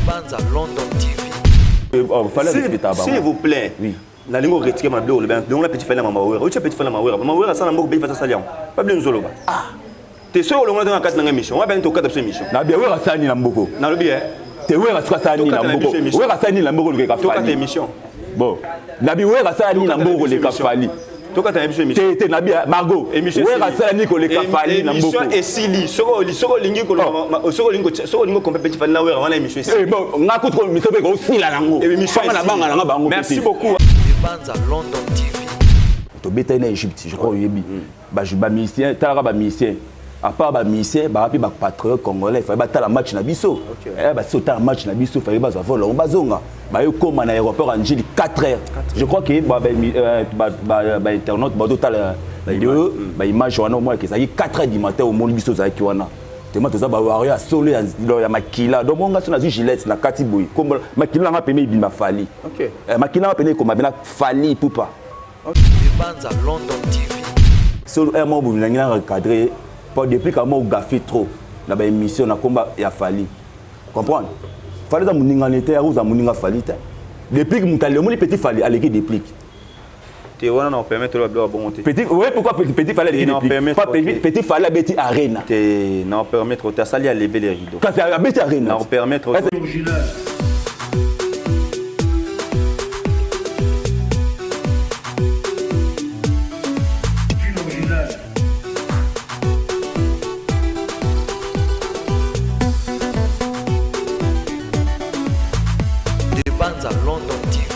Banza London TV. Oh, fallait respecter S'il vous plaît. Oui. Nalingi oretike mabe olobi donc la petit fali na mama wera otia petit fali na mama wera mama wera asala mboka petit fali asali yango pas bien nzoloba ah te soki olongola te na kati nanga émission wapi tokata biso émission na bien wera asali na mboko nalobi eh te wera soki asali nini na mboko wera asali nini na mboko koleka Fally tokata émission bon nabi wera asala nini na mboko koleka Fally tokata na biso émission te te nabi Margot wera asala nini koleka Fally na mboko émission esili soki soki olingi koloba soki olingi soki olingi kompe petit Fally na wera wana émission esili eh bon nga kutu émission pe kosila nango émission na banga nanga bango merci beaucoup Banza London TV tobetaki na Egypte je crois oyebi ba musicien talaka ba musicien à part ba musicien baa mpe ba patriote congolais fallait batala match na biso eh, basi otala match na biso fallait bazwa vol yango bazonga baye koma na aéroport ya Ndjili 4 heures je crois que bainternaute bazotala video baimage wana omonaka ezalaki 4 heures du matin omoni biso ozalaki wana tema toza bawario ya solo ya makila donc monga so nazwi gilette na kati boye kombo makila nanga pene ebima Fally makila nanga pene ekoma pena Fally Ipupa Banza London TV. Solo un mot bolingi na recadrer po depuis ka mo gaffe trop na ba émission na komba ya Fally. Comprendre? Fally za muninga ne te, aza muninga Fally te. Depuis que mutu omoni petit Fally aleki déplique. Te wana na permettre lo biloko bongo te. Petit ouais pourquoi petit, petit Fally aleki déplique? Pas petit, petit Fally abeti arena. Te na permettre te asali a lever les rideaux. Kasi abeti arena. Na permettre original. Original. Banza London TV.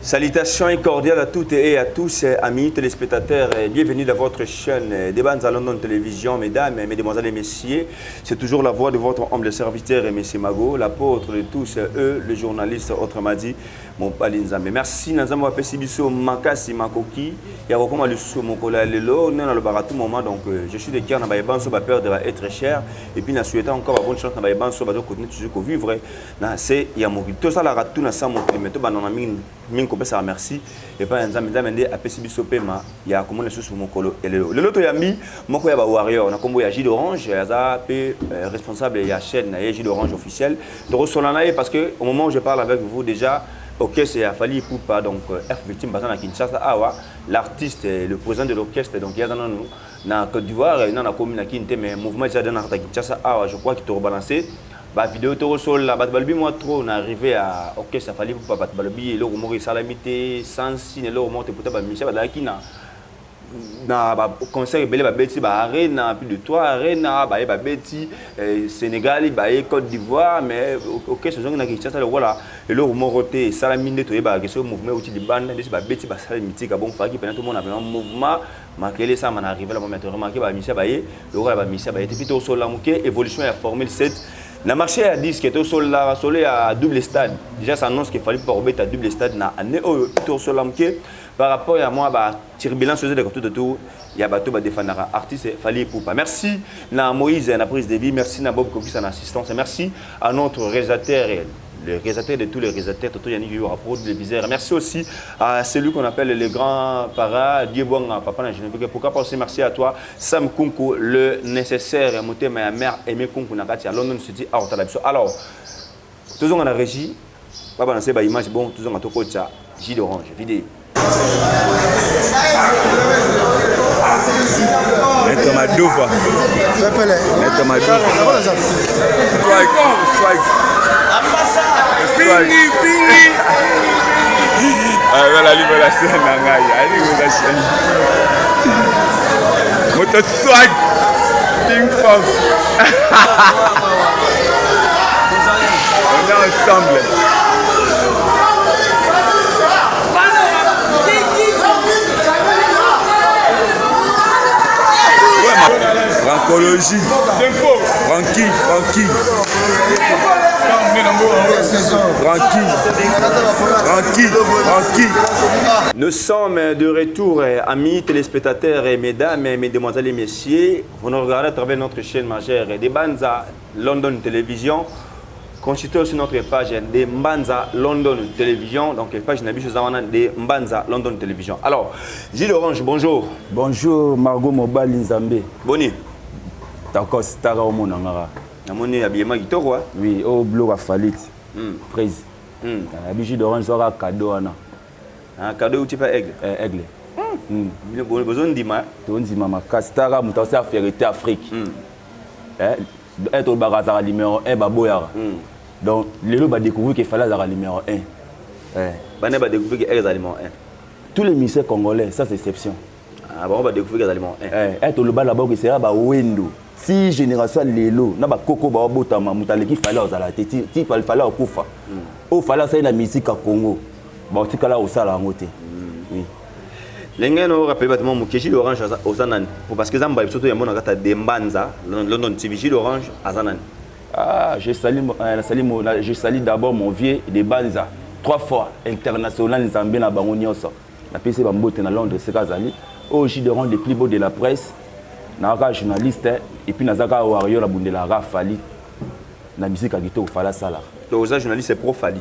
Salutations et cordiales à toutes et à tous, amis téléspectateurs. Bienvenue dans votre chaîne Debanza London Télévision, mesdames, mesdemoiselles et messieurs. C'est toujours la voix de votre humble serviteur, M. Mago, l'apôtre de tous, eux, le journaliste, autrement dit, mobali Nzambe. Merci, Nzambe apesi biso makasi makoki, ya kokoma lisusu mokolo ya lelo, nde nalobaka à tout moment, donc je suis de cœur na baye banso ba perdre être cher, et puis na souhaite encore ba bonne chance na baye banso bazo continuer toujours ko vivre na se ya mokili. Tosalaka tout na sa mokili, mais tobanda na mingi mingi kopesaka merci epai ya Nzambe. Nzambe nde apesi biso pema ya komona lisusu mokolo ya lelo. Lelo toyambi moko ya ba warrior na kombo ya Jus d'Orange, aza pe responsable ya chaîne na ye Jus d'Orange officiel. Tokosola na ye parce que au moment où je parle avec vous déjà orchestre ya Fally Ipupa, donc F Victime baza na Kinshasa awa, l'artiste le président de l'orchestre, donc yaza nanu na Côte d'Ivoire, na na komi na Kin te, mais mouvement eza na Kinshasa awa. Je crois que tokobalancer ba vidéo tokosola bato balobi mwa trop na arrivé ya orchestre Fally Ipupa, bato balobi eloko moko esalami te sans signe, eloko moko te, pourtant bamusicien bazalaki na ba concert ebele, babeti ba arena, plus de 3 arena, baye babeti Sénégal, baye Côte d'Ivoire, mais orchestre ozongi na Kinshasa lokola eloko moko te esalami. Nde toyebaka ke soki mouvement euti libanda ndesi babeti basala mitika bon faki mpena tomona vraiment mouvement makele esalama na arrivé la moment. Toremarquer bamusicien baye lokola bamusicien baye te. Puis tosola moke évolution ya formule 7 na marché ya disque, tosola solo ya double stade, déjà s'annonce qu'il fallait pas kobeta double stade na année oyo. Tosola moke par rapport ya mwa ba turbulence oyo ezaleka tout autour ya bato badefendaka artiste Fally Ipupa. Merci na Moïse na prise de vie, merci na Bob Kokisa na assistance, merci à notre réalisateur, le réalisateur de tous les réalisateurs, Toto Yannick Yura, pro de viseur. Merci aussi à celui qu'on appelle le grand para, Dieu bon, papa na Geneviève. Pourquoi pas aussi merci à toi, Sam Kunku, le nécessaire, Moté, ma mère, Aimé Kunku, Nakati, à London City, à Otalabso. Alors, toujours en régie, papa, na ba image, bon, toujours en toko, tcha, jus d'orange, vidéo. Maître Madouva. Maître Madouva. Swag, swag. Swag. Ah, voilà, libération na ngai. Ali libération. Moto swag. Ping pong. On est ensemble. Francologie. Francky, Francky. Francky. Francky, Francky. Nous sommes de retour, amis téléspectateurs et mesdames, et mesdemoiselles et messieurs. Vous nous regardez à travers notre chaîne majeure des Banza London Télévision. Consultez aussi notre page de Mbanza London Télévision. Donc, page Nabi Zawana de Mbanza London Télévision. Alors, Gilles Orange, bonjour. Bonjour, Margot Mobali Nzambe. Boni. D'accord, tara omona ngara. Namoni habillement kitoko. Oui, au blog a falit. Prise abi jus d'orange zwaka cadeau wana. Ah, cadeau euti pa Aigle. Aigle. Bozondima. Tondima makasi. Taka moto asala fierté Afrique, tolobaka azalaka numéro 1, baboyaka. Donc lelo badécouvrir ke Fally azalaka numéro 1. Bana badécouvrir ke Aigle azala numéro 1? Tous les musiciens congolais sans exception. Ah, bango badécouvrir ke azala numéro 1? Toloba d'abord ke sera bawendo ti génération ya lelo na bakoko baobotama, moto aleki Fally azala te. Ti Fally akufa, oyo Fally asali na musique ya Congo, baotikala kosala yango te, oui. Ndenge no rappel bato mwa moke, Gilles Orange oza nani? Po parce que eza mbala biso toyambo na kati ya Dembanza London TV. Gilles Orange aza nani? Ah, je salue d'abord mon vieux de Banza, trois fois international, Nzambe na bango nyonso. Napesi bambote na Londres esika azali. Oyo Gilles Orange, le plus beau de la presse. Nazaka journaliste et puis nazaka warrior, nabundelaka Fally na musique ya kitoko Fally asalaka. Donc oza journaliste pro Fally?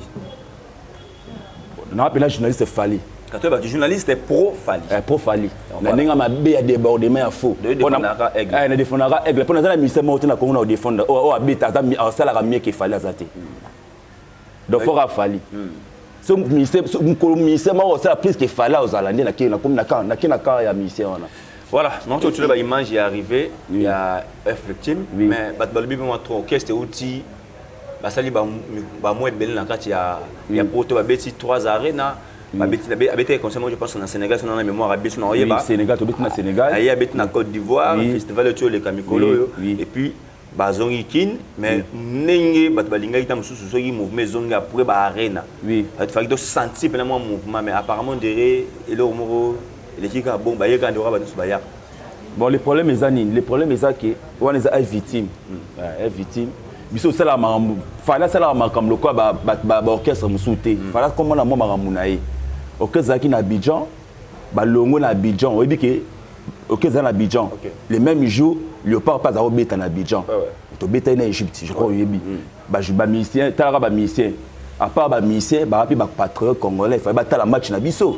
Naza mpena journaliste Fally. Kato bato journaliste pro Fally. Pro Fally na ndenge mabe ya débordement ya faux. Défendaka Aigle. Na défendaka Aigle mpo naza na ministère moko te na Kongo na odéfendre oyo abeta asalaka mieux ke Fally aza te. Donc fort afali so ministère, mokolo ministère moko osala plus ke Fally ozala nde nakomi nake na camp ya ministère wana. Voilà, donc tu vois image est arrivé, il y a F victime, mais bato balobi mwa trop orchestre outi basali bamwa ebele na kati ya Poto, babeti trois arena, babeti abeti concert moko, je pense na Sénégal, so na mémoire abeti na oyeba. Sénégal, tobeti na Sénégal. Aye abeti na Côte d'Ivoire, festival oyo oleka mikolo oyo, et puis bazongi Kine. Mais ndenge bato balingaki ta mosusu soki mouvement ezongi après baarena, bato faki tosentir mpena mwa mouvement, mais apparemment ndere eloko moko eleki kaka bon, bayeka ndeko bato nyonso bayaka. Bon, le problème eza nini? Le problème eza ke wana eza victime, victime. Biso osalaka makambo, Fally asalaka makambo lokola baorchestre mosusu te. Fally akomona mwa makambo na ye. Orchestre ezalaki na Abidjan, balongo na Abidjan. Oyebi ke orchestre eza na Abidjan, le même jour Léopard mpe aza kobeta na Abidjan. Tobetaki na Égypte, je crois oyebi. Bamusicien, talaka bamusicien, à part bamusicien baa mpe bapatriote congolais, fallait batala match na biso.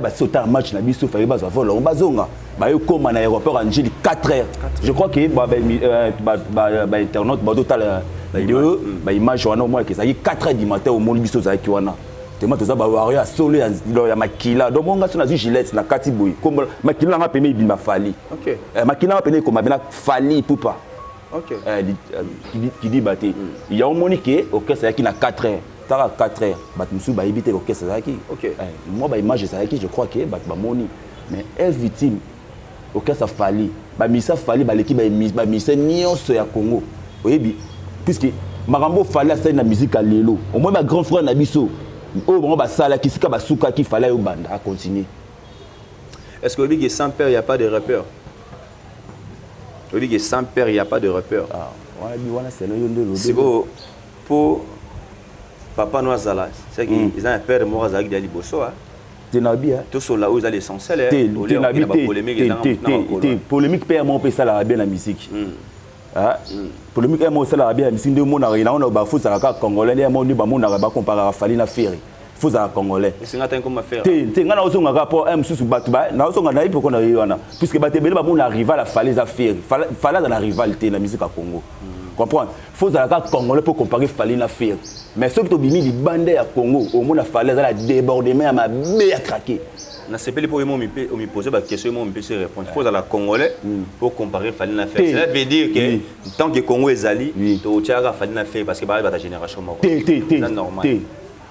Basi otala match na biso, fallait bazwa vol yango, bazonga. Bayokóma na aéroport ya Njili 4 heures. Je crois ke bainternaute bazotala vidéo, baimage wana, omonaka ezalaki 4 heures du matin. Omoni biso ozalaki wana tema, toza bawario ya solo ya makila. Donc monga so nazwi gilette na kati boye, makila nanga pene ebima Fally, makila nanga pene ekoma pena Fally Pupa kidiba te. Yango omoni ke orchestre ezalaki na 4 heures. Taka 4 heures, bato mosusu bayebi te orchestre ezalaki. Mwa baimage ezalaki, je crois ke bato bamoni. Mais F victime, orchestre Fally, bamusicien Fally baleki bamusicien nyonso ya Congo, oyebi, puisque makambo Fally asali na musique ya lelo, omoi bagrand frère na biso oyo bango basalaki sika basukaki, Fally ayo banda acontinue. Est-ce que oyebi que sans père, il n'y a pas de rappeur? Oyebi que sans père, il n'y a pas de rappeur? Wana bi wana selo yo nde olobi. Sikoyo mpo papa no azala, c'est que eza na père moko azalaki dia liboso. Te, na bi tosola oyo eza l'essentiel. Te, te, na bi te, te, te, te. Polémique mpe ya moko mpe esalaka bien na musique. Polémique ya moko esalaka bien na musique. Nde omonaka yango na bafo ozalaka kaka congolais, nde ya moko nde bamonaka bacomparaka Fally na Ferre. Fo ozala congolais. Te, te, ngai naozongaka mpo mosusu bato naozonga nayebi poko na ye wana, puisque bato ebele bamona rival ya Fally eza Ferre. Fally aza na rival te na musique ya Congo, comprendre? Fo ozala kaka congolais mpo comparer Fally na Ferre. Mais soki tobimi libanda ya Congo, omona Fally aza na débordement ya mabe ya craqué. Nasepeli mpo yo omipose baquestion, yo mipesi réponse. Fo ozala congolais pour comparer Fally na Ferre. Cela veut dire que tant que Congo ezali, totiaka Fally na Ferre parce que baa bata génération moko. Te, te, te. Te,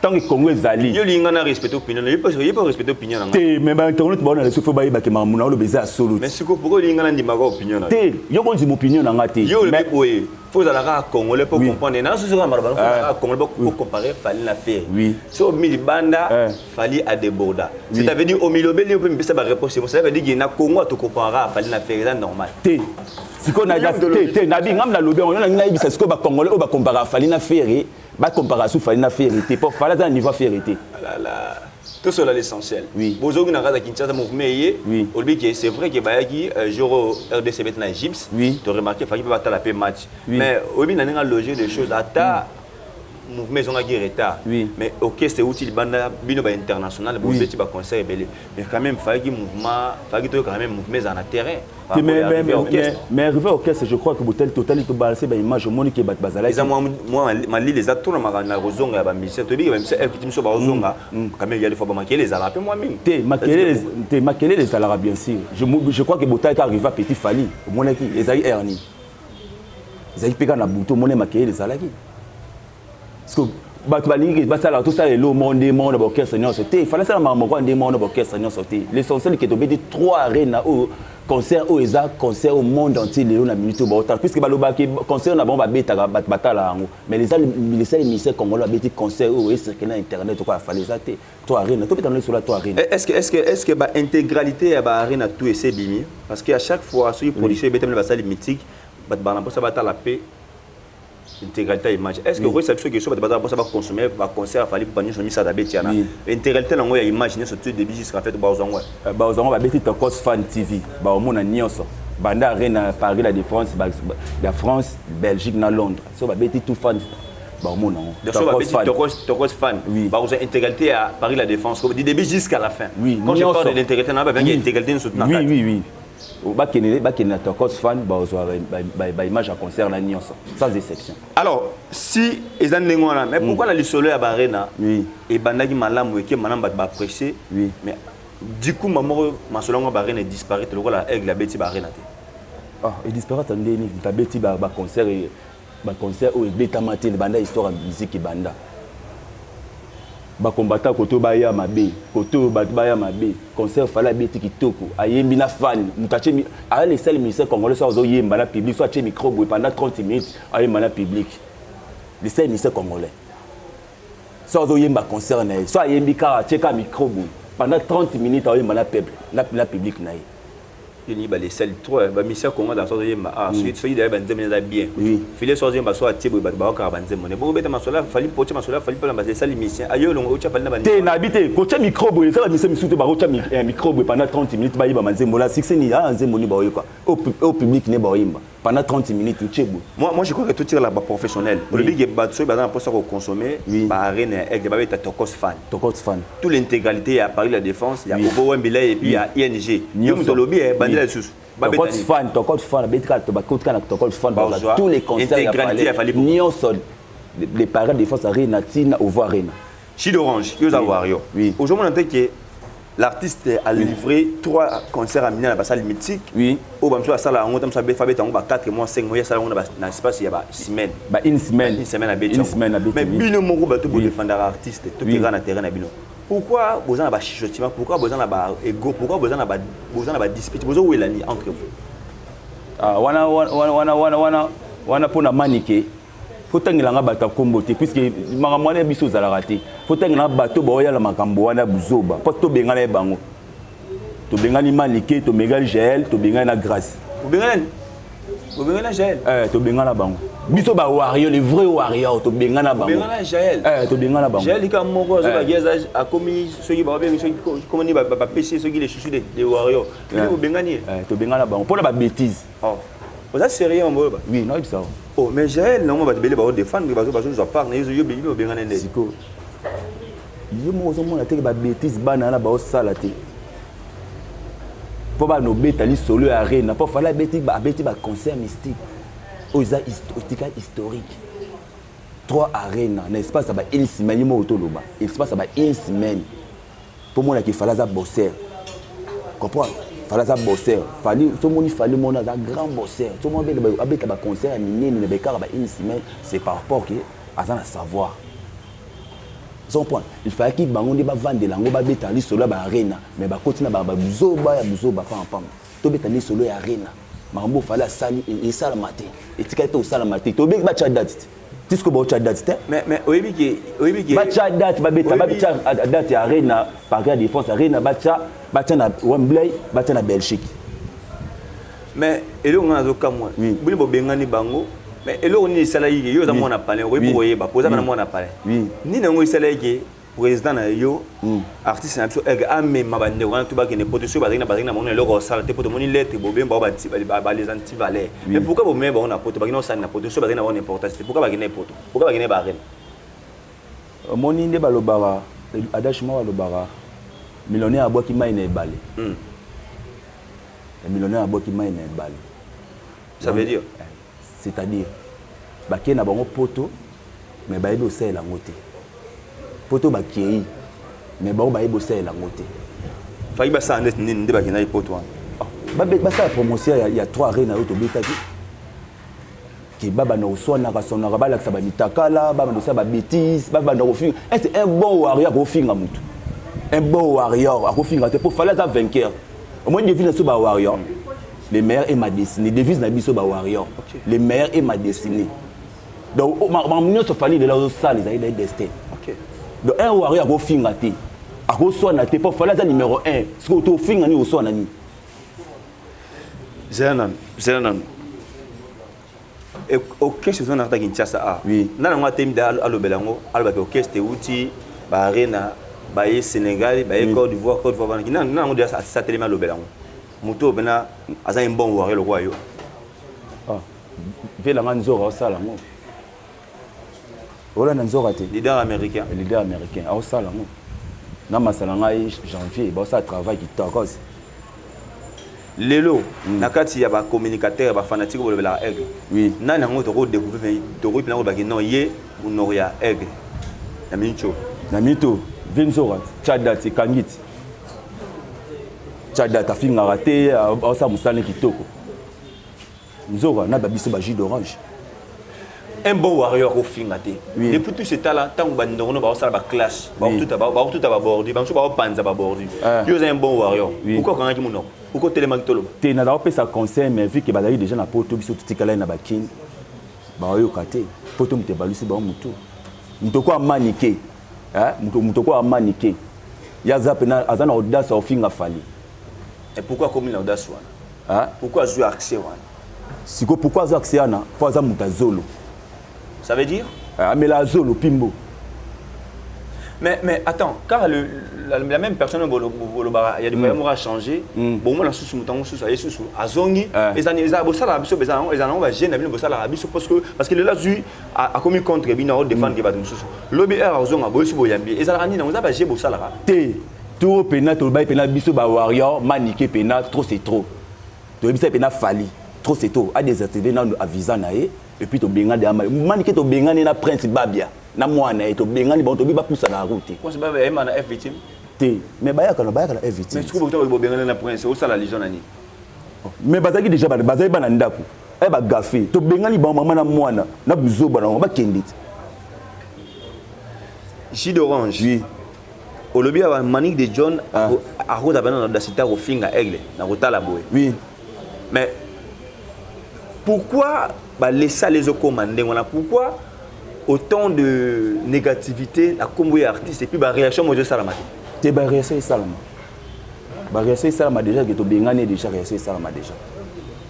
tant que Congo ezali. Yo olinga na respecte opinion, ye mpe respecte opinion na nga. Te, mais bainternaute baona leso, fo bayebake makambo na oloba eza ya solo. Mais sikoyo pourquoi olinga na ndimaka opinion na Te, yo kondima opinion na nga te. Yo olobi boye, fo ozala kaka congolais pour comprendre na susu kaka maloba, fo ozala kaka congolais pour comparer Fally na Ferre. So omi libanda, Fally adéborda, c'est à veut dire omilobeli mpe mipesa baréponse. Ça veut dire que na Congo atocomparera Fally na Ferre, eza normal. Te, sikoyo te, te, nabi ngam nalobi yango nangi nayebisa sikoyo bacongolais oyo bacomparaka Fally na Ferre, bacomparaka su Fally na Ferre te, mpo Fally aza na niveau ya Ferre te. Tosola l'essentiel. Bozongi na kati ya Kinshasa, mouvement eye. Olobi ke c'est vrai ke bayaki jour oyo RDC beti na Égypte. To remarqué faki mpe batala mpe match. Mais oyebi na ndenge aloger des choses, ata Mouvement ezongaki retard. Mais orchestre euti libanda, bino bainternational, bobeti baconcert ebele, mais quand même fallaki mouvement, fallaki toyoka quand même mouvement ezala na terrain. Mais arrivé orchestre, je crois que botali, totali, tobalance baimage, omoni ke bato bazalaki. Eza mwa malili, eza tona na kozonga ya bamusicien. Toyebi ke bamusicien FT biso bazonga quand même, ya des fois bamakele ezalaka mpe mwa mingi. Te, makelele te, makelele ezalaka bien sûr. Je crois que botalaki arrivé petit Fally, omonaki ezalaki aire nini, ezalaki mpe kaka na butu, omoni makelele ezalaki, parce que bato balingi basalaka, tosala elo moko nde moko na baorchestre nyonso te. Fallait asala makambo moko nde moko na baorchestre nyonso te. L'essentiel ke tobeti trois arena oyo, concert oyo eza concert au monde entier lelo na minute oyo baotala, puisque balobaki concert na bango babetaka, bato batala yango. Mais eza lesala musicien congolais babeti concert oyo ecircule na internet okoya Fally eza te. To arena, tobeta na lisolo to arena. Est-ce que ba intégralité ya ba arena tout ese ebimi? Parce que à chaque fois soki production ebetami na basali mythique, bato bana mposa batala mpe intégralité ya image. Est ce que okoyesa biso ke so bato baza mposa baconsommer baconcert Fally mpo nyonso misato abeti yana, intégralité nango ya image nyonso tout début jusqu'à fait, bazwango? Bazwango, babeti Tokos Fan TV, baomona nyonso banda arena Paris La Défense ya France, Belgique na Londres. So babeti tout fan, baomona yango. Tokos Fan, bakozwa intégralité ya Paris La Défense du début jusqu'à la fin? Oui. Quand je parle de l'intégralité, na babengi intégralité nyonso. Oui, bakende na Tokos Fan, bazwa baimage ya concert na nyonso sans exception. Alors si eza ndenge wana, mais pourquoi na lisolo ya baarena ebandaki malamu, eke malamu, bato baapprécier, mais du coup moko masolo yango baarena edisparaître lokola Aigle abeti baarena te? Ah, edisparaître ndeni? Abeti baconcert, baconcert oyo ebetama te ebanda histoire ya musique, ebanda bakombata kote oyo baya mabe, kote oyo bato baya mabe. Concert Fally abeti kitoko, ayembi na fan, moto atie aya lesali musicien congolais so azoyemba na public, so atie micro boye pendant 30 minutes ayemba na public. Lesali musicien congolais so azoyemba concert na ye, so ayembi kaka, atie kaka micro boye pendant 30 minutes aoyemba na peuple, na public na ye. Yoni balesali trop bamisia Congo dans sozoyemba, ah, soki daye banzembo eza bien file, so azoyemba, so atie boye, bato bakokaka banzembo ne bongo. Beta masolo Fally mpo otia masolo Fally mpona basali musicien ayo olongo otia Fally na te. Nayebi te kotia micro boye eza bamusicien misusu te bakotia micro boye pendant 30 minutes bayeba banzembo la succès ni aya nzembo ni baoyoka au public ne baoyemba pendant 30 minutes otie boye. Moi, je crois que totikala baprofessionnel. Olobi ke bato soki baza na mposa koconsommer baarena ya Aigle, babeta Tokos Fan. Tokos Fan. Tout l'intégralité ya Paris La Défense, ya Ovo Wembila et puis ya ING. Yo moto olobi bandela lisusu. Tokos Fan, Tokos Fan, abeti kaka, bakoti kaka na Tokos Fan, tous les concerts ya Fally nyonso, les Paris Défense Arena ntina Ovo Arena. Chid Orange, yo oza warrior. Ozomona te ke l'artiste a livré trois concerts à minene na basale mythique oyo bamosusu basala yango, ta mosusu abeta yango ba 4 mois, 5 mois, asala yango na espace ya ba semaine. Ba une semaine. Une semaine abeti. Une semaine abeti. Mais bino moko bato bodefendaka artiste, tokeka na terrain na bino, pourquoi boza na bachuchotement? Pourquoi boza na baego? Pourquoi boza na badispute, bozowelani entre vous? Ah, wana wana wana wana wana wana mpona manike, fotangelanga bato ya nkombo te, puisque makambo wana biso ozalaka te. Fotangelanga bato baoyala makambo wana buzoba, mpo tobengana ye bango. Tobengani Manike, tobengani Jael, tobengani na Grâce. Obengani, obengana Jael? Eh, tobengana bango. Biso bawarrior, les vrais warrior, tobengana bango. Obengana Jael? Eh, tobengana bango. Jael lika moko azobaki aza akomi soki babengi soki komoni bapesi soki les chouchous des warriors, obengani ye? Eh, tobengana bango mpona babêtise. Oh, oza sérieux mambo oyo ba? Oui, naoyebisa. Oh, mais Jael nango bato ebele baodefendre, bazozwa part na yo, yo obengana nde. Sikoyo yo moko ozomona teke babêtise bana wana baosala te mpo bana obeta lisolo ya arena, mpo Fally abeti, abeti baconcert mystique oyo eza etika historique, trois arena na espace ya ba une semaine. Ye moko toloba espace ya ba une semaine mpo monaki Fally aza bosseur. Comprendre, Fally aza bosseur. Fally, somoni Fally mona aza grand bosseur, somoni abeta baconcert ya minene na bekaka ba une semaine, c'est par rapport ke aza na savoir. Comprendre, il fallait bango nde bavandela yango, babeta lisolo ya baarena, mais bakoti na babuzoba ya buzoba pampam. Tobeta lisolo ya arena, makambo Fally asali esalama te, etikali te kosalama te. Tobengi batya date te, tisiko baotya date te. Mais oyebi ke oyebi ke Batya date, babeta, batya date ya arena Paris ya Défense Arena, batya na Wembley, batya na Belgique. Mais eloko nga nazokamwa, bino bobengani bango, mais eloko nini esalaki ke yo oza mwana palin, okoki mpo koyeba po oza bana mwana palin, nini yango esalaki ke président na yo, artiste na biso Aigle, amema bandeko wana to bakende poto, soki bazalaki na bango na eloko kosala te? Po tomoni lettre bobemba bao les antivaleurs. Mais pourquoi bomema bango na poto? Bakende kosala na poto soki bazalaki na bango na importance te? Pourquoi bakende poto? Pourquoi bakende baarena? Omoni nde balobaka, adage moko balobaka: millionnaire abwaki mai na ebale. Millionnaire abwaki mai na ebale. Ça veut dire? C'est-à-dire bakei na bango Poto, mais bayebi osalela yango te. Poto bakei, mais bango bayebi osalela yango te. Faki basala ndeti nini nde bakendaki Poto wana? Basala promotion ya 3 Arena oyo tobetaki, ke babanda koswanaka swanaka, balakisa bamitakala, babanda kosala babêtises, babanda kofinga. Est un bon warrior akofinga motu? Un bon warrior akofinga te, mpo Fally aza vainqueur. Omoni devise na biso bawarrior: "Le meilleur est ma destinée." Devise na biso bawarrior: "Le meilleur est ma destinée." Donc makambo nyonso Fally lelo azosala ezali na destin. Donc un warrior akofinga te, akoswana te, mpo Fally aza numéro 1. Sikoyo tofinga nini? Oswana nini? Zela nanu, zela nanu. Orchestre eza na kata Kinshasa a nana yango atemi da alobela yango, alobaki orchestre euti baarena, baye Sénégal, baye Côte d'Ivoire, Côte d'Ivoire banaki nana yango deja asatelemi, alobela yango. Moto oyo mpena aza un bon warrior lokola yo. Velanga nzoka aosala yango, olanda nzoka te. Leader américain. Leader américain aosala yango na masala ngai janvier, baosala travail kitoko. Lelo na kati ya bacommunicateur ya bafanatique bolobelaka Aigle, nani yango tokodécouvrir, tokoki mpena kolobaki non, ye monoko ya Aigle na miniti oyo? Na miniti oyo, ve nzoka tya date, ekangi ti tya date, afingaka te, aosala mosala kitoko, nzoka na babiso bajus d'orange. Un bon warrior akofinga te. Depuis tout ce temps là, ntango bandeko no baosala baclash, bakotuta babordi, bamosusu baopanza babordi, yo oza un bon warrior, pourquoi okangaki monoko? Pourquoi otelemaki toloba? Te, nazala kopesa conseil, mais vu ke bazali déjà na Poto, biso totikalai na bakini, baoyoka te. Poto moto ebalusi bango motu. Moto ko amanike, moto ko amanike, ye aza pena aza na audace aofinga Fally. Et pourquoi akomi na audace wana? Pourquoi azwi accès wana? Siko pourquoi azwi accès wana? Mpo aza moto azolo. Ça veut dire? Amela azolo pimbo. Mais attends, car la même personne, il y a des voyages a changé. Bon, moi, la sous mutango sous, aye sous, azongi, ezani eza bosala biso beza eza nango ba jeune na bino bosala biso parce que le la zui a commis contre bino défendre ke bato mosusu. Lobi air azonga boyisi boyambi. Ezalaka nini? Oza ba je bosalaka. Te, to pena tolobai pena biso ba warrior manike pena, trop c'est trop. Toyebisa pena Fally, trop c'est trop. A désactiver nanu a visa na ye et puis tobengani deya manike, tobengani na Prince Babia na mwana ye, tobengani bango, tobi bapusa na route. Prince Babia ayemba na F Victime. Te, mais bayaka na F Victime. Mais sikoyo bobengani na Prince, osala lision na nini? Mais bazalaki déjà, bazali bana ndako e bagafe, tobengani bango, mama na mwana na buzoba na bango, bakende te. Jus d'orange. Oui. Olobi awa Manique de John akoza pena na audacité akofinga Aigle na kotala boye. Mais pourquoi balesa ezokoma ndenge wana? Pourquoi autant de négativité na kombo ya artiste et puis baréaction mo ezosalama te? Te, baréaction esalama, baréaction esalama déjà ke tobengani déjà, réaction esalama déjà.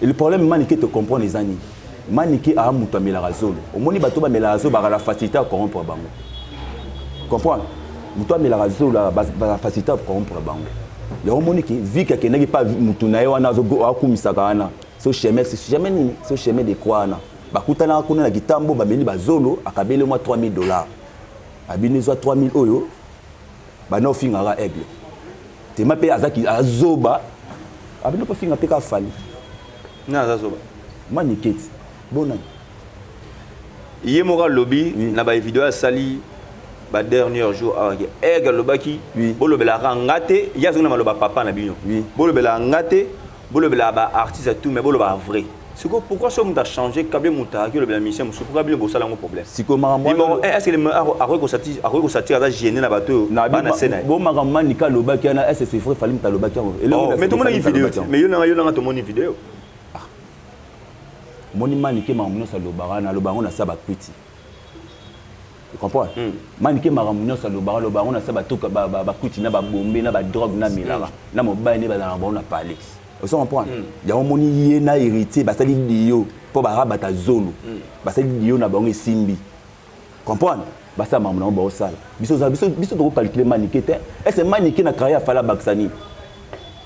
Et le problème, Manike, te comprendre eza nini? Manike aa moto amelaka zolo. Omoni bato bamelaka zolo, baka na facilité ya corrompre bango. Comprendre, moto amelaka zolo baka facilité ya corrompre bango. Yango omoni ke vike akendaki pa motu na ye wana akumisaka wana so chemin, chemin nini, so chemin de croix wana, bakutanaka kuna na kitambo, bameli bazolo, akabeli mwa 3000 $, abini ezwa 3000 oyo bana ofingaka Aigle tema mpe azaki azoba, abino mpo finga mpe ka Fally. Na aza zoba? Maniketi bonani. Ye moko alobi na bavideo asali ba dernier jour awa ke Aigle alobaki: "Bolobelaka nga te." Ye azongi na maloba papa na bino: "Bolobelaka nga te, bolobelaka baartiste tout, mais bolobaka vrai." Sikoyo pourquoi so moto achange kabe, moto ayaki olobela mission mosusu, pourquoi bino bosala yango problème? Sikoyo makambo Numéro 1, est ce que akoki kosatire, aza gêné na bato oyo bana se na ye? Bo makambo Manika alobaki wana, est ce c'est vrai? Fally moto alobaki yango? Oh, mais tomonaki video te, mais yo nanga tomoni video. Omoni Manike, makambo nyonso alobaka wana, aloba yango na sa bakwiti. Comprendre, Manike, makambo nyonso alobaka, aloba yango na sa batoka bakwiti na babombe na badrogue na melaka na mobali nde bazalaka bango na palais. Ozo comprendre? Yango omoni ye na Héritier basali dio mpo barabata zolo, basali dio na bango, esimbi. Comprendre, basala makambo nango baosala. Biso tokocalcule Manike te. Ese Manike na carrière Fally abakisa nini?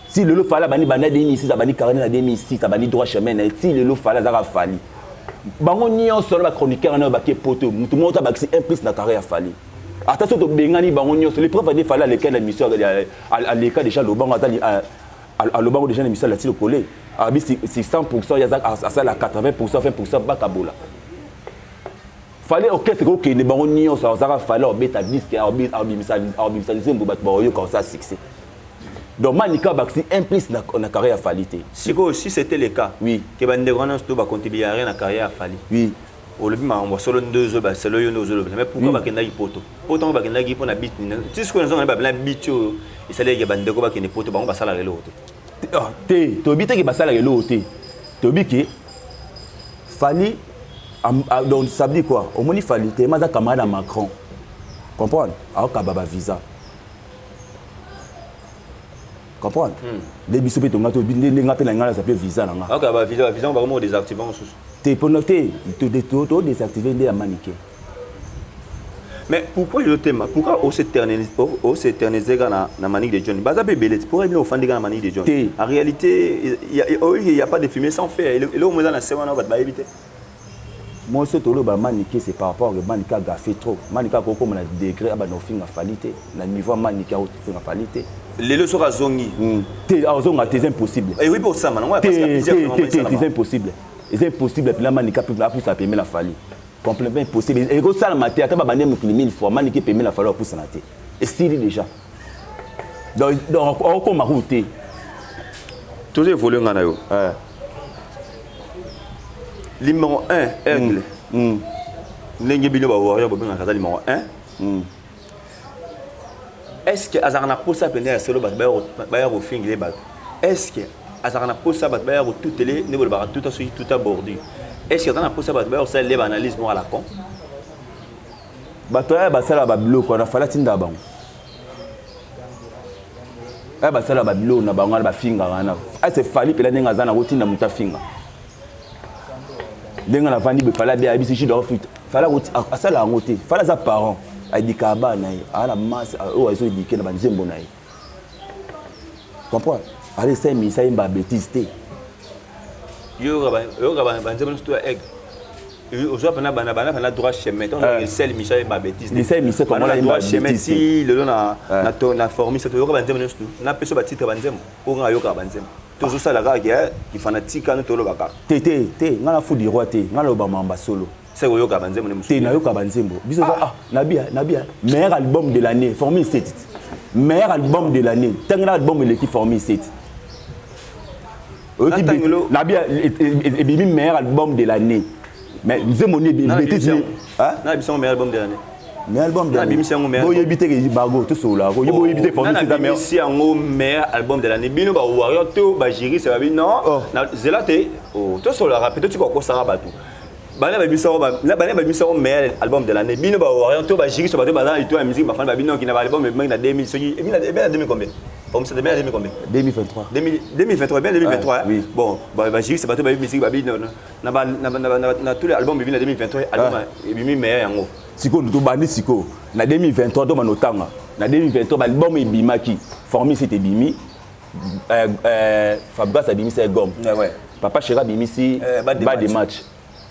Si lelo Fally abandi banda 2006, abandi carrière na 2006, abandi droit chemin na ye ti lelo, Fally azaka Fally. Bango nyonso na bachroniqueur wana bake Poto, motu moko to abakisi un plus na carrière ya Fally. Ata so tobengani bango nyonso, le preuve ade Fally aleka na émission, aleka déjà lobango, aza alobango déjà na émission, alati lokole abi 600, ye asala 80, 20 bakabola. Fally orchestre kokende bango nyonso, azalaka Fally abeta disque, abimisa nzembo, bato baoyoka, osala succès. Donc Manika bakisi un plus na carrière ya Fally te. Sikoyo, si c'était le cas ke bandeko wana nyonso to bacontribuer rien na carrière ya Fally, olobi makambo solo nde ozoloba, selo yo nde ozoloba, mais pourquoi bakendaki poto? Po ntango bakendaki mpo na bit ti sikoyo nazonga babela bit oyo esalaki bandeko bakende poto, bango basalaka eloko te. Te, toyebi te ke basalaka eloko te. Toyebi ke Fally, donc ça veut dire quoi? Omoni, Fally te, aza camarade ya Macron, comprendre, aokaba bavisa, comprendre. Nde biso mpe tonga nde nga mpe na ngai naza mpe visa na nga. Aokaba bavisa, bavisa ngo bakomo désactiver mosusu. Te, mpona te, todésactive nde ya Manike. Mais pourquoi yo tema, pourquoi os'éterniser kaka na Manique de John? Baza mpe ebele te, pourquoi bino ofandi kaka na Manique de John? Te. En réalité, il y a pas de fumée sans feu. Eloko mo eza na se wana, bato bayebi te. Moi, so toloba Manike, c'est par rapport que Manike agafe trop. Manike akokoma na degré abanda kofinga Fally te. Na niveau ya Manike, akofinga Fally te. Lelo soki azongi? Te, azonga te, eza impossible. Ewi mpe osama nango. Te, te, te, eza impossible, eza impossible mpena. Manike apusa pembe na Fally, complètement impossible, ekosalama te. Ata babandi mokili mille fois, Manike pembe na Fally, apusana te, esili déjà. Donc okoma ku te. Tozo évolue, nga na yo. Numéro 1, Aigle, ndenge bino bawarrior bobengaka, aza numéro 1. Est ce que azalaka na posa mpenza ya solo bato baya kofingele bato? Est ce que azalaka na posa bato baya kotutele nde bolobaka tuta soki tuta bordure? Est ce que aza na posa bato baya kosalela baanalyse moko à la con? Bato aya basala babiloko wana, Fally atinda bango aya basala babiloko na bango wana, bafingaka wana. Ase Fally mpela ndenge aza na kotinda moto afinga, ndenge navandi boye, Fally abe ayebisi jude akofuta. Fally asala yango te. Fally aza parent, aéduquaka bana na ye, aa na masse oyo azoéduquer na banzembo na ye, comprendre. Ale esalemisa ye mba bétise te. Yoka banzembo nyonso to ya Aigle, ozwa mpena bana bana mpena droit chemin. Esali mission ye babétise. Esali mission komona droit chemin ti lelo na formule. Toyoka banzembo nyonso tu, napesa batitre banzembo mpo nga ayokaka banzembo. Tozosala kaka kifanatique wana, toloba kaka. Te, te, te, nga na fou du roi te, nga naloba mamba solo. Se koyoka banzembo nde. Te, nayoka banzembo. Biso ah, nabia nabia meilleur album de l'année, formule 7, meilleur album de l'année. Ntango na album eleki formule 7, nabia ebimi meilleur album de l'année, mais nzembo ni bétise. Na biso meilleur album de l'année. Meilleur album de l'année, boyebi te ke bago tosololaka yo, boyebi te formule 7. Nabimisi yango meilleur album de l'année, bino bawarrior to bajuriste babi non, zela te, tosololaka mpe totika kokosaka bato. Bana babimisako meilleur album de l'année, bino bawarrior to bajuriste, bato baza na lito ya musique, bafani babi noki na baalbum ebimaki na 2000 soki ebe na 2000 combien? Comme ça, 2000 combien? 2023. 2023, bien 2023. Oui. Bon, bajuriste, bato bayebi musique, babi na tous les albums ebimi na 2023, album ebimi meilleur yango. Sikoyo tobandi sikoyo na 2023, tobanda otanga na 2023 baalbum ebimaki. Formule 7 ebimi, Fabregas abimisi gomme, Papa Chéri abimisi Ba ba de match,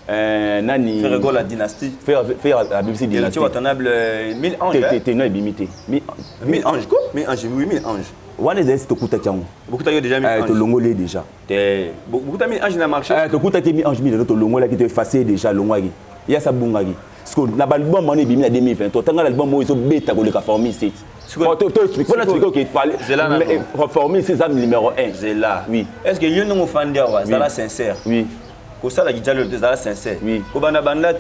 nani? Ferre Gola, Dynastie. Ferre abimisi Dynastie. Watanabe, 1000 anges. Te, te, no, ebimi te. 1000 anges quoi, 1000 anges, oui, 1000 anges. Wana ezali si tokutaki yango. Bokutaki déjà 1000 anges? Tolongoli ye déjà. Te, bokuta 1000 anges na marché. Tokutaki 1000 anges, 1000, tolongolaki, toefface déjà, alongwaki ye, asa bungaki. Siko na baalbum wana ebimi na 2023, tanga l'album oyo ezobeta koleka formule 7. Mpona explique oke formule 7 eza numéro 1. Zela. Oui. Est ce que yo ndenge ofandi awa, zala sincère? Oui. Kosalaki dialogue te, ezala sincère. Oui. Kobanda banda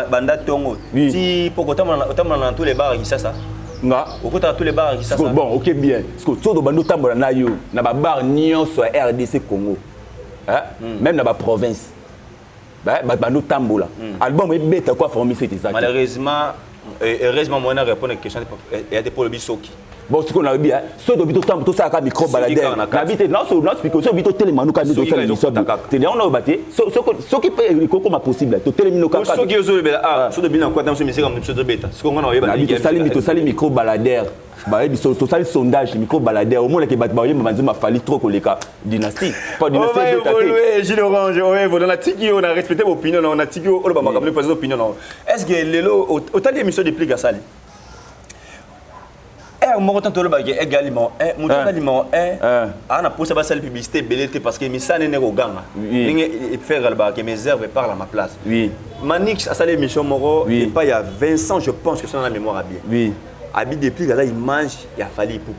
banda ntongo ti poko, otambola na tous les bars ya Kinshasa? Nga? Okotaka tous les bars ya Kinshasa? Bon, ok, bien. Siko so tobandi otambola na yo na babar nyonso ya RDC Congo, même na baprovince, bandi otambola, album ebeta kwa formule 7 eza te. Malheureusement, heureusement, moyen na répondre question eya te mpo lobi soki. Bon, sikoyo nalobi, so tobi totambo, tosalaka micro baladeur, nabi te, naexplique. So obi totelema nuka nde tosala émission te, yango naloba te. Soki mpe ekokoma possible, totelemi no kaka. Soki ozolobela, ah, so tobina kwa ntango so misika moto tobeta, sikoyo nga na oyeba. Nabi tosali micro baladeur, bayebi, tosali sondage micro baladeur, omonaki bato bayemba banzembo Fally trop koleka Dynastie. Pas Dynastie ebeta te. Gilles Orange, oévolue na tiki yo, na respecté opinion na tiki yo, oloba makambo, poser opinion na. Est ce que lelo otali émission de Plique asali? Heure moko tanto olobaki aigle numéro 1, moto aza numéro 1 aa na mposa basala publicité ebele te, parce que misala nene koganga ndenge Ferre alobaka "Mes œuvres parlent à ma place". Manix asali émission moko epai ya Vincent, je pense que so na mémoire bien. Abi depuis aza image ya Fally Ipupa.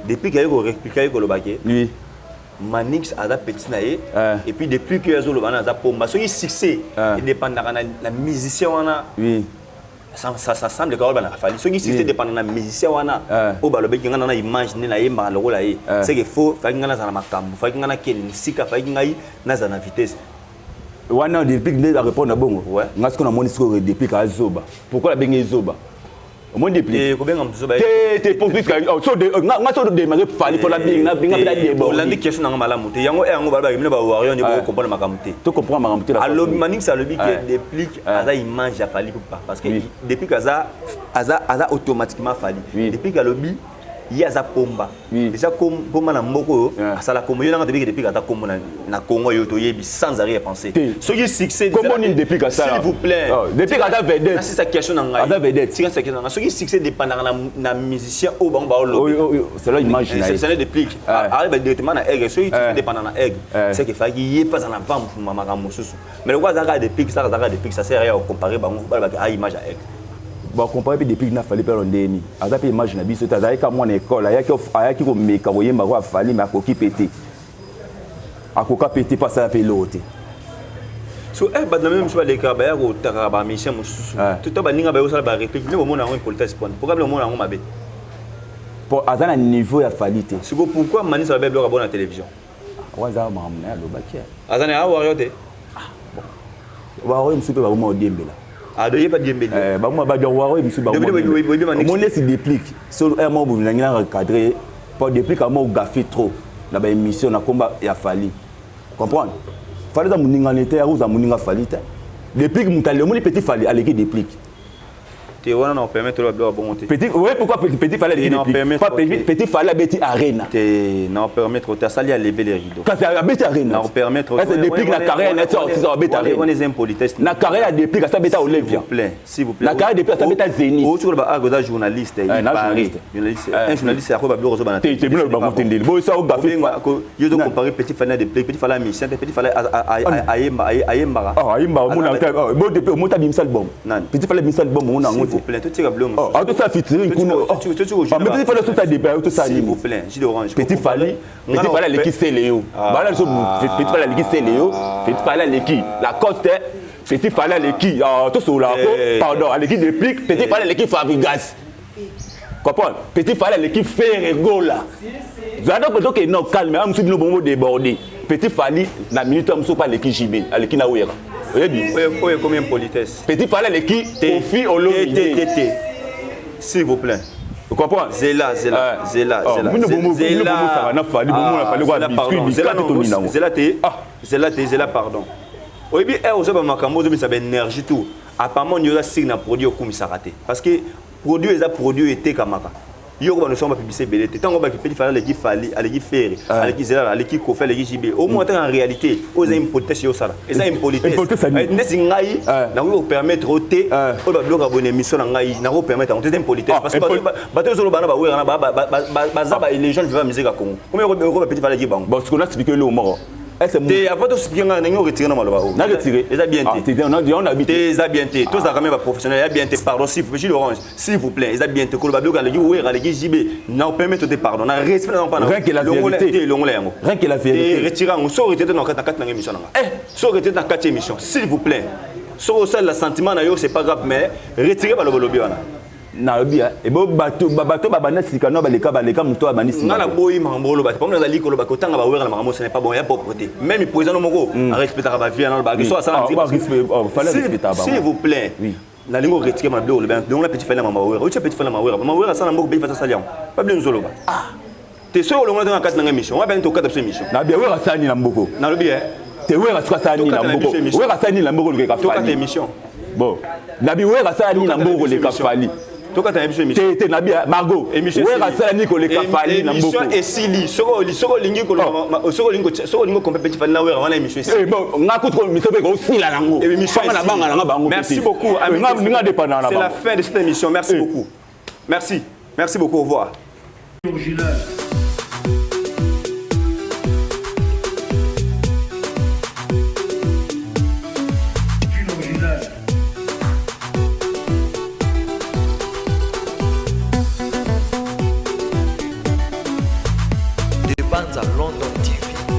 Depuis kaye korépliquer, ye kolobaki Manix aza petit na ye. Et puis depuis que azoloba wana aza pomba, soki succès edépendaka na musicien wana, ça semble ka oloba na Fally, soki succès dépendaka na musicien wana oyo balobaki ngai na image nde nayembaka lokola ye, c'est que faut faki ngai nazala na makambo, faki ngai nakende sika, faki ngai nazala na vitesse. Wana Déplique nde arépondre na bongo. Nga sikoyo namoni sikoyo Déplique azoba. Pourquoi nabenge ezoba? Omoni Déplique Kobenga mosusu. Te te, pour puisque nga so démarrer Fally mpo nabenga mpe na Olandi question nanga malamu te. Yango yango balobaki bino bawarrior nde bokocomprendre makambo te. To comprendre makambo te. Alobi, Manix alobi ke Déplique aza image ya Fally Ipupa, parce que Déplique aza automatiquement Fally. Déplique alobi ye aza pomba déjà, pomba na mboka oyo asala kombo. Yo nanga toyebi ke Déplique aza kombo na Congo oyo toyebi sans arrière pensée. Soki succès Kombo nini Déplique asala? S'il vous plaît. Déplique aza vedette. Nasisa question na ngai. Aza vedette. Sika question na ngai: soki succès dépendaka na musicien oyo bango baolobi, c'est là image na ye. C'est Déplique arrive directement na aigle. Soki succès dépendaka na aigle, c'est que faki ye mpe aza na vent makambo mosusu, mais lokola azalaka Déplique, saka azalaka Déplique, ça sert à rien comparer bango. Balobaki a image ya aigle. Bacomparer mpe Déplique na Fally mpe alo ndeni aza mpe image na biso te. Azalaki ka mwana ekole, ayaki komeka koyemba ko afali, me akoki mpe te, akoka mpe te mpo asala mpe eloko te. So bato na meme mosusu balekaka, baya kotakaka bamusicien mosusu to baninga, baya kosala baréplique nde bomona yango impolitesse. Pona pourquoi bino bomona yango mabe? Po aza na niveau ya Fally te. Siko pourquoi Manisa babe biloko abona na télévision? Oyo aza makambo na ye alobaki. Aza na awario te. Waroyo mosusu mpe bakoma odiembela. Adoye pa diembeli. Bakoma badia waroyo mosusu. Omoni esi Déplique so un moko bolinangi na recadré, po Déplique amo gaffe trop na baémission na komba ya Fally. Comprendre, Fally eza moningani te, akoza moninga Fally te. Déplique moto ale omoni petit Fally aleki Déplique. Te, wana na permettre oyo biloko bongo te. Petit, oui, pourquoi petit Fally aleki Déplique? Pas petit Fally abeti Arena. Te, na permettre te, asali alever les rideaux. Kasi abeti Arena. Na permettre. Est Déplique na carrière na ti abeti Arena? Wana eza impolitesse. Na carrière ya Déplique asa abeta Olympia. S'il vous plaît. Na carrière Déplique asa abeta Zénith. Outi koloba ah oza journaliste, il paraît journaliste, un journaliste akoyeba biloko ozobana. Te te, bino bango te, ndeli boyo sa ogafe. Yo ozo comparer petit Fally na Déplique. Petit Fally musicien te, petit Fally ayemba, ayembaka. Ayemba, omona bo Déplique omota bimisa album. Petit Fally bimisa album, omona yango. S'il vous plaît, totika biloko. Ah, tosala featuring kuna. Mais petit Fally osala débat, tosala nini? S'il vous plaît, jus d'orange. Petit Fally, petit Fally aleki Sele yo bala biso. Petit Fally aleki Sele yo, petit Fally aleki Lacoste, petit Fally aleki tosola ko, pardon, aleki Déplique, petit Fally aleki Fabregas. Comprendre, petit Fally aleki Ferre Gola. Zala toke no calme amosu bino bongo débordé. Petit Fally na minute amosu mpe aleki JB, aleki na Wera, oyebi. Oyo ekomi impolitesse. Petit Fally aleki Koffi Olomide. Te te, s'il vous plaît. Tu comprends? Zela, zela, zela, zela. Bino bomo bosaka na Fally, bomona Fally kwa biscuit biscuit to nini nango. Zela te, zela te, zela, pardon. Oyebi ere ozoba makambo ozobimisa baénergie tout. Apparemment nyo oza signe na produit okumisaka te, parce que produit eza produit etekamaka. Yo ko banoso bapublicité ebele te. Ntango baki Petit Fally aleki Fally, aleki Ferre, aleki Zelala, aleki Koffi, aleki JB, au moins en réalité oyo eza impolitesse. Yo osala eza impolitesse. Ndesi ngai nakoki kopermettre o te oyo babiloko ya boye na émission na ngai, nakoki permettre yango te, eza impolitesse, parce que bato ozoloba na bawera na baza ba légende viva musique ya Congo. Combien oko Petit Fally aleki bango? Bon, sikoyo naexpliquer eloko moko. Te, avant toexpliquer ngai ndenge oretirer na maloba oyo. Na retirer. Eza bien te. Te, eza bien te. Tozalaka même baprofessionnel, eza bien te. Pardon, s'il vous plaît, Gilles Orange, s'il vous plaît, eza bien te. Koloba biloko aleki Wera, aleki JB, na permettre te, pardon, na respect na pana. Rien que la vérité. Te, longola yango. Rien que la vérité. Retire yango. So retire te na kati nanga émission nanga, so retire na kati émission, s'il vous plaît. Soki osalela sentiment na yo, c'est pas grave, mais retire balobalobi wana. Nalobi ebo bato bato babanda sika no baleka baleka moto abandi sika. Nga naboyi makambo oloba te. Pamona nazali koloba kotanga bawera na makambo, ce n'est pas bon, ya propre te. Même président moko arespectaka bavie na olobaka so asala. S'il vous plaît, nalingi oretirer ma biloko oloba. Donc la Petit Fally na mama wera, otia Petit Fally na mama wera, mama wera asala moko, Petit Fally asali yango pa bino nzoloba te. Soki olongola te na kati nanga émission wana, bani tokata biso émission. Nabi Wera asali na mboko. Nalobi Te, Wera soki asali nini na mboko? Wera asali nini na mboko oleka Fally? Émission. Bon, nabi Wera asala nini na mboko koleka Fally? Tokata na biso émission. Te te, nabi Margot, Wera asala nini koleka Fally na mboko? Émission esili. Soki olingi koloba, soki olingi okompe Petit Fally na Wera wana, émission esili. Bon, nga kutu émission mpe kosila nango. Émission. Na banga nanga bango. Merci beaucoup. Nga dépendant na C'est la fin de cette émission. Merci beaucoup, merci. Merci beaucoup, au revoir. Original. Original. Debanza London TV.